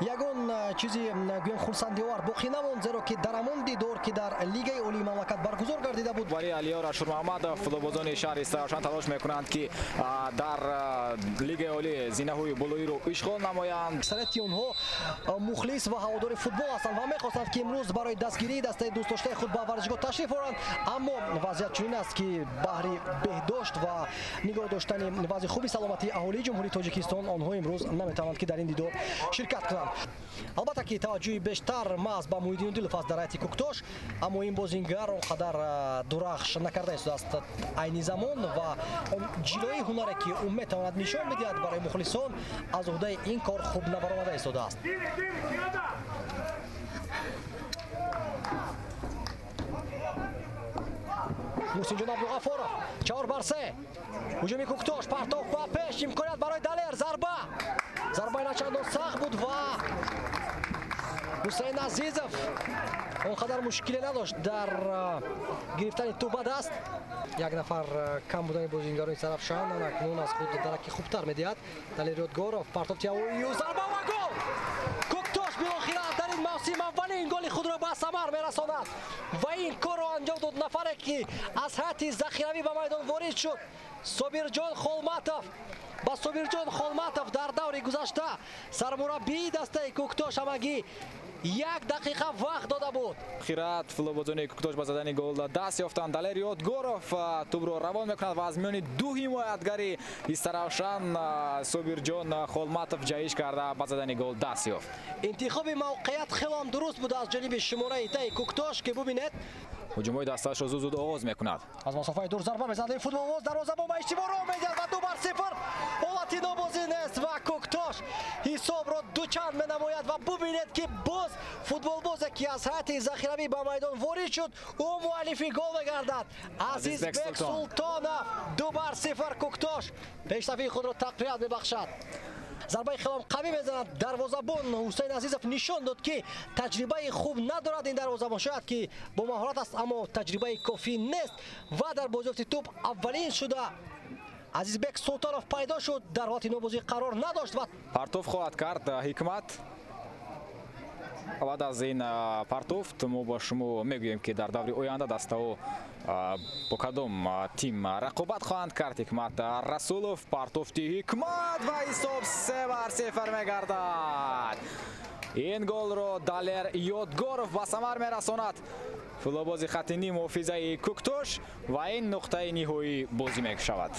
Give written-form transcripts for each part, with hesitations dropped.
Ягон чизи гӯем хурсандиовар боқӣ намонд, зеро ки дар ҳамон дидор, ки дар Лигаи Олии мамлакат баргузор гардида буд. Вале Алиёр Ашурмуҳаммадов, футболбозони шаҳри Истаравшан талош мекунанд, ки дар Лигаи Олӣ зинаҳои болоиро ишғол намоянд. Аксарияти онҳо мухлис ва ҳаводори футбол ҳастанд ва мехостанд, ки имрӯз барои дастгирии дастаи дӯстдоштаи худ ба варзишгоҳ ташриф оранд, аммо вазъият чунин аст, ки баҳри беҳдошт ва нигоҳ доштани вазъи хуби саломатии аҳолии Ҷумҳурии Тоҷикистон онҳо имрӯз наметавонанд, ки дар ин дидор ширкат кунанд. Албатта, ки таваҷҷӯҳи бештар маҳз ба Муҳиддин Одилов аст дар ҳайати Кӯктош, аммо ин бозингар он қадар дурахш накарда истодааст айни замон ва он ҷилои ҳунаре, ки ӯ метавонад нишон бидиҳад барои мухлисон, аз уҳдаи ин кор хуб набаромада истодааст. Муҳсинҷон Абдуғафоров, 4-3. Ҳуҷуми Кӯктош, партоф ба пеш, имконият барои Далер, зарба. Зарбаи начандон сахт буд ва Ҳусейн Азизов он қадар мушкиле надошт дар гирифтани тӯб ба даст. Як нафар кам будани бозингарони Сарафшан акнун аз худ дараки хубтар медиҳад. Далер Ёдгоров, партофти ҳавоию зарба ва гол! Кӯктош билохира дар ин мавсим аввалин голи худро ба самар мерасонад ва ин корро анҷом дод нафаре, ки аз ҳайати захиравӣ ба майдон ворид шуд, Собирҷон Холматов. Ба Собирҷон Холматов дар даври гузашта сармураббии дастаи Кӯктош ҳамагӣ 1 дақиқа вақт дода буд. Хират футболбозони Кӯктош ба задани гол даст ёфтанд. Далер Ёдгоров тӯбро равон мекунад ва аз миёни ду ҳимоятгари Истаравшан Собирҷон Холматов ҷаҳиш карда ба задани гол даст ёфт. Интихоби мавқеият хеле дуруст буд аз ҷониби шумораи даҳи Кӯктош, ки бубинед, ҳуҷумҳои дастаашро зуд зуд оғоз мекунад. Аз масофаи дур зарба мезанад ин футболбоз, дарвозабон ба иштибоҳ роҳ медиҳад ва 2-0. Ҳолати нобозӣ нест ва Кӯктош ҳисобро дучанд менамояд ва бубинед, ки боз футболбозе, ки аз ҳайати захиравӣ ба майдон ворид шуд, ӯ муаллифи гол мегардад. Азизбек Султонов, 2-0. Кӯктош пешсафии худро тақвият мебахшад. Зарбаи хелом қавӣ мезанад дарвозабон. Ҳусейн Азизов нишон дод, ки таҷрибаи хуб надорад ин дарвозабон. Шояд ки бо маҳорат аст, аммо таҷрибаи кофӣ нест ва дар бозёфти тӯб аввалин шуда Азизбек Султонов пайдо шуд, дар ҳолати нобозӣ қарор надошт ва партоф хоҳад кард Ҳикмат. Баъд аз ин партофт мо ба шумо мегӯем, ки дар даври оянда дастаҳо бо кадом тим рақобат хоҳанд кард. Ҳикмат Расулов, партофти Ҳикмат ва ҳисоб 3-0 мегардад. Ин голро Далер Ёдгоров ба самар мерасонад. Футболбози хатти ним муҳофизаи Кӯктош ва ин нуқтаи ниҳоии бозӣ мешавад.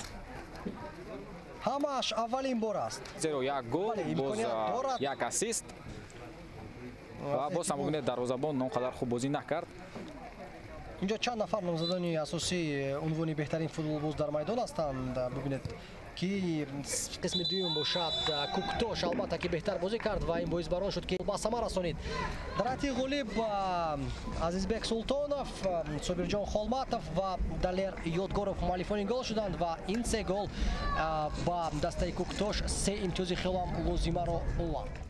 Ҳамааш аввалин бор аст. Зеро як гол, боз як ассист ва боз ҳам бубинед, дарвозабон он қадар хуб бозӣ накард. Инҷо чанд нафар номзадони асосии унвони беҳтарин футболбоз дар майдон ҳастанд. Бубинед, ки қисми дуюм бошад, Кӯктош албатта ки беҳтар бозӣ кард ва ин боис бар он шуд, ки ба самар расонид. Дар ҳайати ғолиб Азизбек Султонов, Собирҷон Холматов ва Далер Ёдгоров муаллифони гол шуданд ва ин се гол ба дастаи Кӯктош се имтиёзи хелам лозимаро овард.